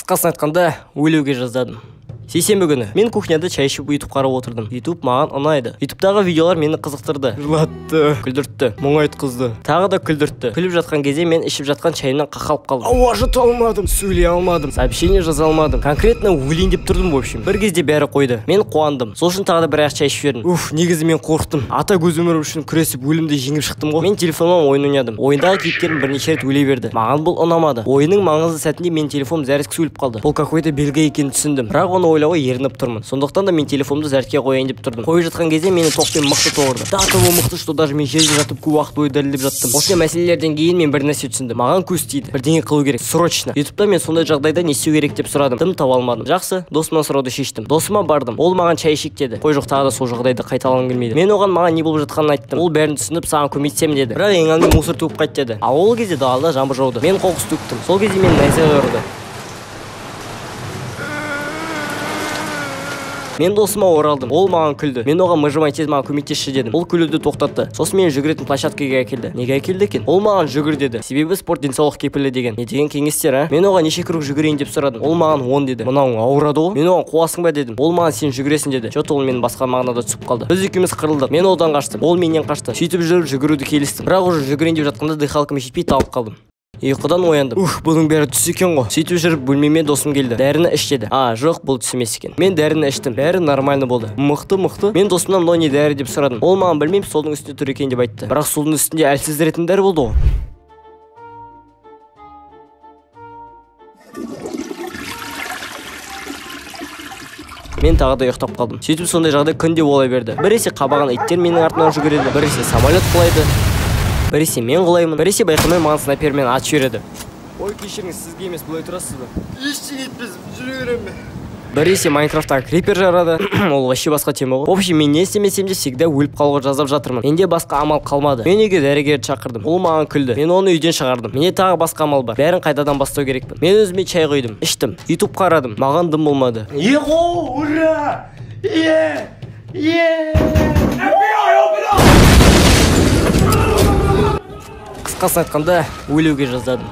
Қысқасын айтқанда, өлуге жаздадым. Сейсенбі күні мен кухняда чай ішіп ютуб қарап отырдым. Ютуб маған ұнайды. Ютубтағы видеолар мені қызықтырды, жылатты, күлдіртті, мұңайтқызды, тағы да күлдіртті. Күліп жатқан кезде мен ішіп жатқан чайымнан қақалып қалдым. Ауа жұта алмадым, сөйлей алмадым, сообщение жаза алмадым. Конкретно өлейін деп тұрдым, в общем. Бір кезде бәрі қойды. Мен қуандым. Сол үшін тағы да бір аяқ чай ішіп жібердім. Уф, негізі мен қорықтым. Ата көз өмірім үшін күресіп өлімді жеңіп шықтым ғой. Мен телефоннан ойын ойнадым. Ойындағы кейіпкерім бірнеше рет өле берді. Маған бұл ұнамады. Ойынның маңызды сәтінде менің телефоным зарядкасы өліп қалды. Бұл какой-то белгі екенін түсіндім. Бірақ оны ойлауға ерініп тұрмын. Сондықтан да мен телефонымды зарядке қояйын деп тұрдым. Қойып жатқан кезде мені тоқпен мықты тоғырды. До того мықты, что даже мен жерде жатып көп уақыт бойы дірілдеп жаттым. Осындай мәселелерден кейін мен бір нәрсе түсіндім. Маған көз тиді. Бірдеңе қылу керек. Срочно. Ютубта мен сондай жағдайда не істеу керек деп сұрадым. Дым таба алмадым. Жақсы, досымнан сұрауды шештім. Досыма бардым. Ол маған чай ішейік деді. Қой жоқ, тағы да сол жағдайды қайталағым келмейді. Мен оған маған не болып жатқанын айттым. Ол бәрін түсініп, саған көмектесемін деді. Бірақ ең алдымен мусор төгіп қайт деді. Ал ол кезде далада жаңбыр жауды. Мен қоқыс төктім. Сол кезде мені найзағай ұрды. Мен досыма оралдым. Ол маған күлді. Мен оған мыжымай тез маған көмектесші дедім. Ол күлуді тоқтатты. Сосын мені жүгіретін площадкаға әкелді. Неге әкелді екен? Ол маған жүгір деді. Себебі спорт денсаулық кепілі деген. Не деген кеңестер, а? Мен оған неше круг жүгірейін деп сұрадым. Ол маған 10 деді. Мынауың ауырады ғой. Мен оған қуасың ба дедім. Ол маған сен жүгіресің деді. Чё-то ол менің басқа мағынада түсіп қалды. Біз екеуміз қырылдық. Мен одан қаштым. Ол менен қашты. Сөйтіп жүріп жүгіруді келістім. Бірақ уже жүгірейін деп жатқанда дыхалкам жетпей талып қалдым. Ұйқыдан ояндым. Ух, бұның бәрі түс екен ғой. Сөйтіп жүріп бөлмеме досым келді. Дәріні іш деді. А, жоқ, бұл түс емес екен. Мен дәріні іштім. Бәрі нормально болды. Мықты, мықты. Мен досымнан мынау не дәрі деп сұрадым. Ол маған білмеймін, столдың үстінде тұр екен деп айтты. Бірақ столдың үстінде әлсіздіретін дәрі болды ғой. Мен тағы да ұйықтап қалдым. Сөйтіп сондай жағдай күнде бола берді. Біресе қабаған иттер менің артымнан жүгіреді, біресе самолет құлайды, біресе мен құлаймын, біресе байқамай маған снайпермен атып жібереді. Ой, кешіріңіз, сізге емес, былай тұрасыз ба? Ештеңе етпес, жүре беремін мен. Біресе Майнкрафттағы крипер жарады. Ол вообще басқа тема ғой. В общем, мен не істемесем де всегда өліп қалуға жаздап жатырмын. Менде басқа амал қалмады. Мен үйге дәрігерді шақырдым. Ол маған күлді. Мен оны үйден шығардым. Менде тағы басқа амал бар. Бәрін қайтадан бастау керекпін. Мен өзіме чай құйдым, іштім, ютуб қарадым. Маған дым болмады. Его, ура! Е! Е! Қысқасын айтқанда, өлуге жаздадым.